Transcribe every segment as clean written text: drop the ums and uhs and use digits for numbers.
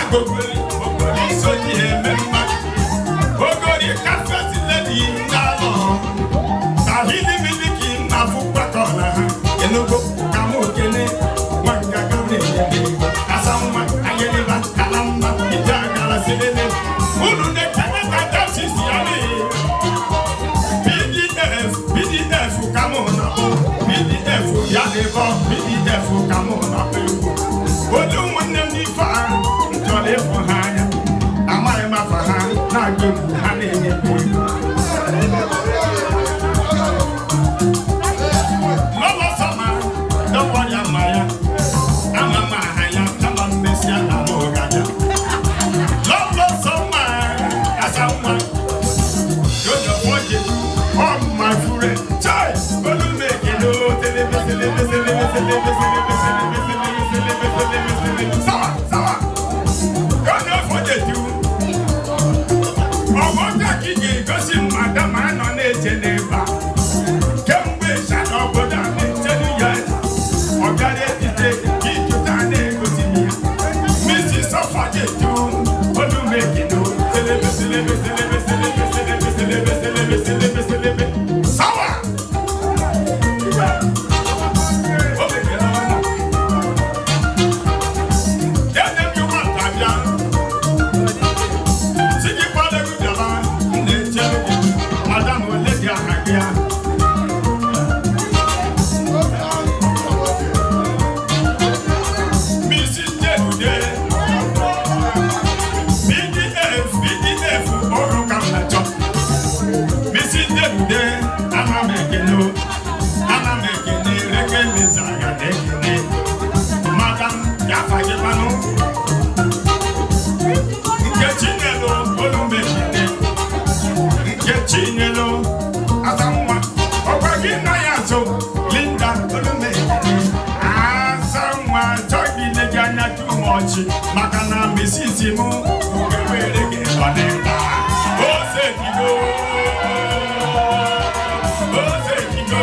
Agogoli ogori soji eme mma. Ogori carpet lady ndị alọ. Tahidi miliki na afụkwakọ na ha. Enugo ka mụ kene nwanga ka m na-enye m ego. Asa nwa ayeliba ala mma ije agara silele. Unu na-ekene ka dasisi ya n'ihi. PDF, PDF ka mụ na-akpọ. PDF ya na-ebe PDF ka mụ na-akpọ egwu. Olu ụmụnne m n'ife a m chọrọ ịfụ ha anya. Amaghị m afa ha na-agụ egwu ha na-enye m egwu. Lọlọ sama, dọwọ ya ma ya. Ama m aha ya kama mmesịa na mụ ga-abịa. Lọlọ sama, asa nwa. Jojo Foje, all my friend, chai, Olumekelo, selebe, selebe, selebe, selebe, selebe, selebe, selebe, selebe, selebe, selebe, sawa, sawa. Jojo Foje tu. Ọgbọ́n ka ị ga-egosi madam anọ na-eche n'ebe a. Kemgbe ịsha na obodo a na-eche ya ọ bịara etite ka ịjụta na-egosi m ya. Mrs. Ọfajetu, Olumekelo, selebe, selebe, selebe, selebe, selebe, selebe, selebe, selebe, selebe, sawa. O mekere ọnụ. Dede m iwu abịa. Si gị kwado gị bịaba, m na-echere gị. Madam ole dị aha gị ahụ? Mrs. Jehude, PDF, PDF ọrụ ka m na-achọ. Mrs. Jehude, ana m ekele o. Ana m ekele Reke Mezaga na-ekele. Madam, ya afa gị kwanụ. Nkechi nyelu Olumekene. Nkechi nyelu asa nwa. Ọkwa gị na ya so Linda Olumekene. Asa nwa chọghị ile gị anya too much maka na Mrs. m were gị ọ dị mkpa. Ose digo. Ose digo.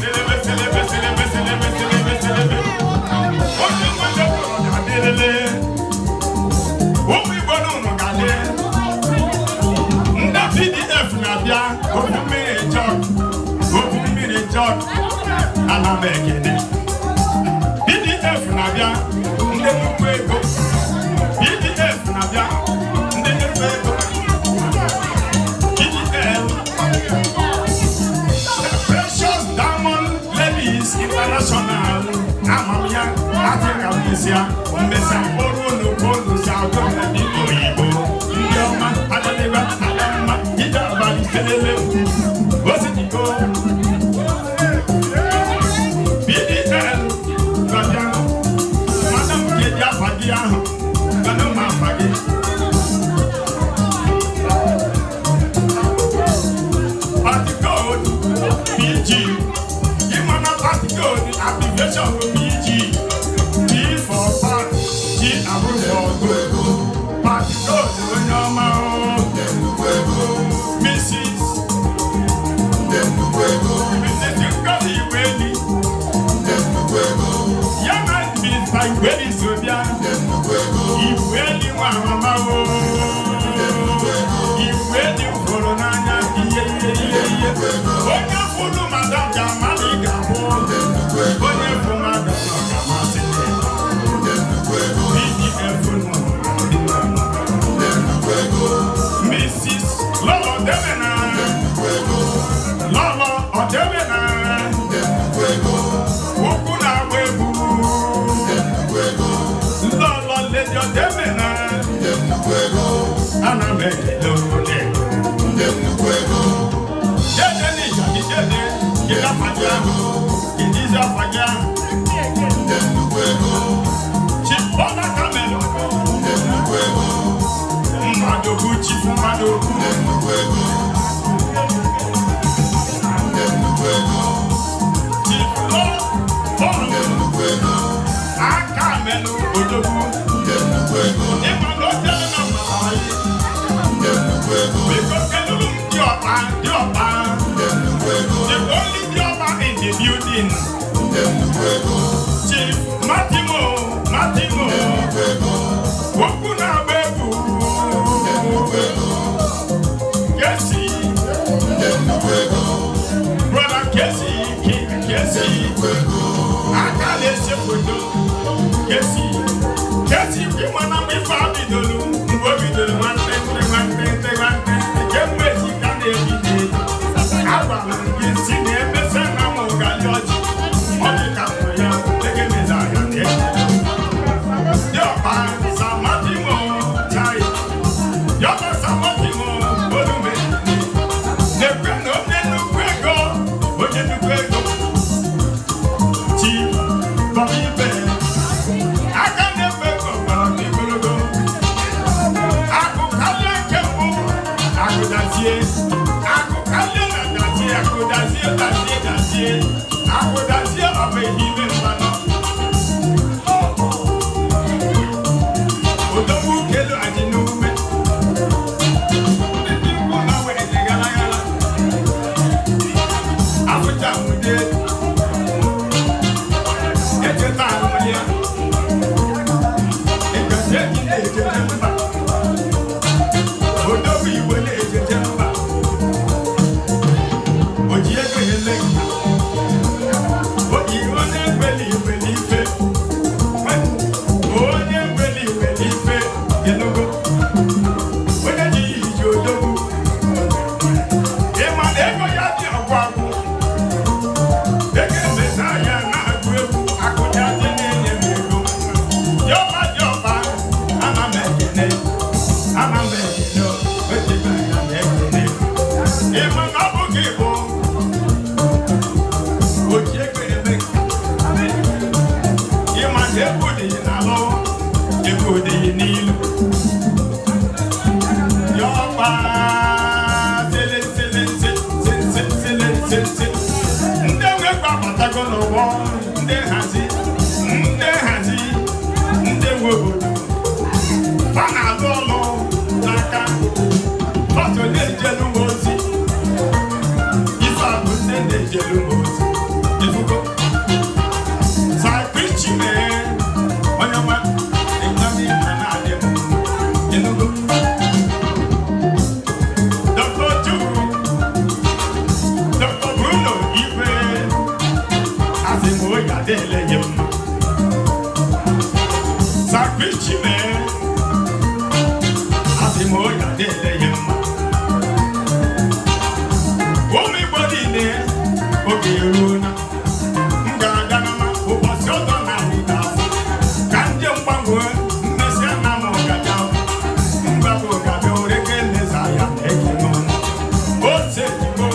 Selebe, selebe, selebe, selebe, selebe, selebe. Onye nwere ụlọ ga-adịrịrị. Ụmụ Igbo n'ụlọ ga-adị. Ndị PDF na-abịa ofu mmiri jọg, ofu mmiri jọg, ana m ekele. PDF na-abịa ndị nnukwu ego. PDF na-abịa ndị nnukwu ego. PDF. Precious Diamond Ladies International. Ama m ya, adị ka mmesịa, mmesịa kpọrọ unu ka unu si agụ ndị oyibo. Ndị ọma, adịlịba, adịmma, ije abalị selele. Osidigo. BDL, ga-abịa. Madam kedu afa gị ahụ? Gwanụ m afa gị. Party code PG. Ịma na party code abbreviation bụ PG. P for party, G abụrụ for good. Party code onye ọma o. Mrs. Mrs. Ngozi Iweli. Ya na Mr. Iweli so bịa. Iweli nwa mama o. Iweli hụrụ n'anya ihe ihe ihe ihe. Onye fụrụ madam ga-ama na ị ga-abụ. Onye fụ madam ọ ga-amasị gị. PDF nọ. Mrs. Lolo Demena. Lolo Odemena. Ukwu na-agba egwu. Lolo Lady Odemena. Ana m ekele onye. Dede n'ịja gị dede, gị afa gị ahụ, gị afa gị ahụ. Chief Bola Kamelu. Mmadụ bụ Chief mmadụ. Chief Lord Paul. Aka melụ odogwu. Ịma na o jere na mma anyị. Biko keluru m diọkpa, diọkpa. The only diọkpa in the building. Chief Matimo, Matimo. Aka na-ese foto. Kesi kesi ịma na mgbe ife a bidoro, mgbe o bidoro nwantịntị nwantịntị nwantịntị, kemgbe echi ka na-ebido. Agwara m gị si na emesịa na m gali ọjị, ọ dị ka mgbe ya egemeza ya na-eche. Diọkpa Samatimo chai, Diọkpa Samatimo olume na-ekwe na onye nnukwu ego, onye nnukwu ego chi bọba ibe aka na-efe ego gbara n'ogologo akụ karịa nke mbụ, akụ dazie, akụ karịa na dazie, akụ dazie, dazie, dazie, akụ dazie, ọ bụ ihe ime mmanụ. Odogwu kelu anyị n'ume ndị ukwu na wee dị gara gara afụcha nwude echeta ahụ ya ịgazi eji na-ejeje mba. Odogwu igwe na-ejeje mba, o ji ego ya eme nka, o ji onye nwere iwere ife, onye nwere iwere ife enugo, onye ji ya iji odogwu. Ịma na ego ya dị agwụ agwụ, ego emeza ya na-agụ egwu akụja dị na-enye m ego. Diọba, diọba, ana m ekene, ana m ekene, ejebe ya na-ekene. Ịma na ọ bụ gị bụ oji ego eme nka. Ịma na egwu dị n'alụ, egwu dị n'ilu. Diọba sele sele sele sele sele sele, ndị nwe abatago n'ụgbọ, ndị nhazi, ndị nhazi, ndị nwe obodo fa na-alụ ọlụ n'aka fọtò na-ejelu m ozi. Ife a bụ ndị na-ejelu m ozi ifugo sakrichi mee onye nwa ịnami na na-adị m enugo. Dr. Chukwu, Dr. Bruno Igwe, asị m oyi adịghịle ya mma. Sakrichi mee, asị m oyi